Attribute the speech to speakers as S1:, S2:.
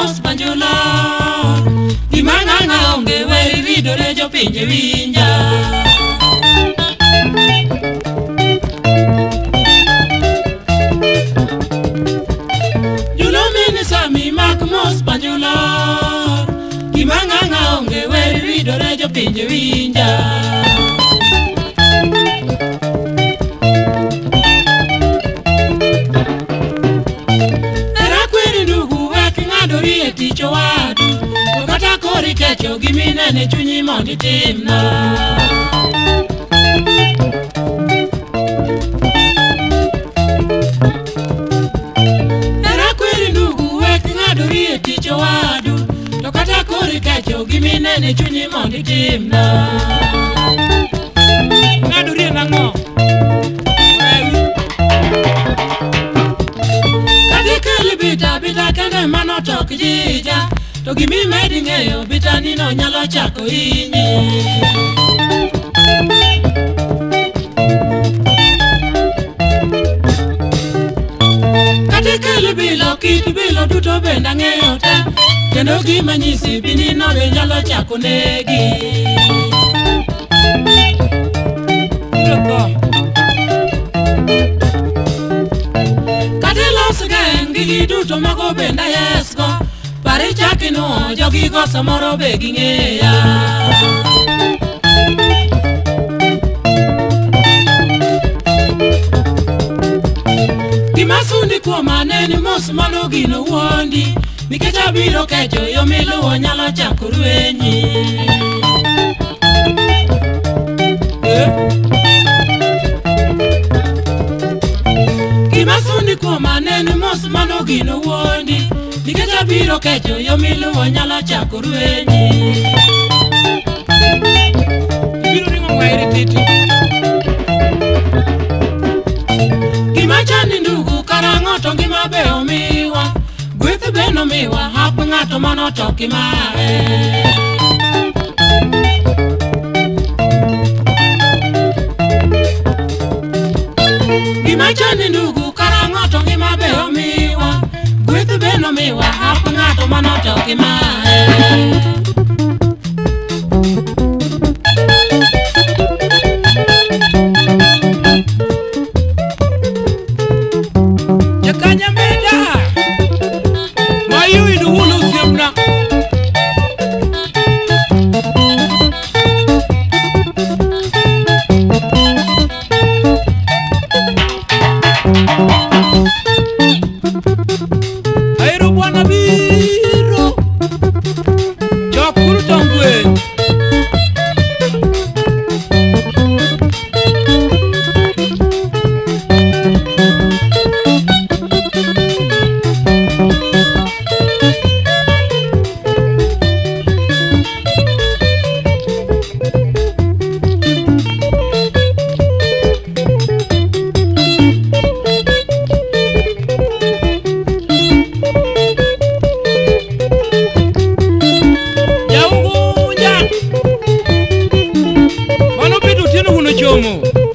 S1: mos banjula gimang'ang'a onge weri ridore jopinje winja. Julo mini sami mak mos banjula gimang'ang'a onge weri ridore jopinje winja. Tich owadu to kata kori kecho giminene chunyi mondo itimna. Hera kweri ndugu wek ng'adori e tich owadu to kata kori kecho giminene chunyi mondo itimna.
S2: Ng'adori e nang'o?
S1: Bita bita kende mano tok jija to gimimedi ng'eyo bita nino nyalo chako inyi. Kata ikel bilo kit bilo duto bende ang'eyo te kendo gima nyisi binino be nyalo chako negi.
S2: Ibiro tho.
S1: Gigi duto mago bende ayesgo pare chakino jogigo samoro be ging'eya. Gima sundi kuoma ne ni mos mano gino wuondi nikech abiro kecho yo miluwo nyalo chako rwenyi. Gima sundi kuoma ne ni mos mano gino wuondi nikech abiro kecho yo miluwo nyalo chako rwenyi.
S2: Ibiro ring'o ng'weri titi.
S1: Gima chandi ndugu karang'o to ngima be omiwa gweth be nomiwa hap ng'ato mano to kimae. Gima chandi ndugu karang'o to ngima be omiwa gweth be nomiwa hap ng'ato mano to kimae.
S2: Jakanya meda mayuidu wuon osiepna. Ahero bwana biro chokuru tong gwen. Mano bedo otieno wuon ochomo.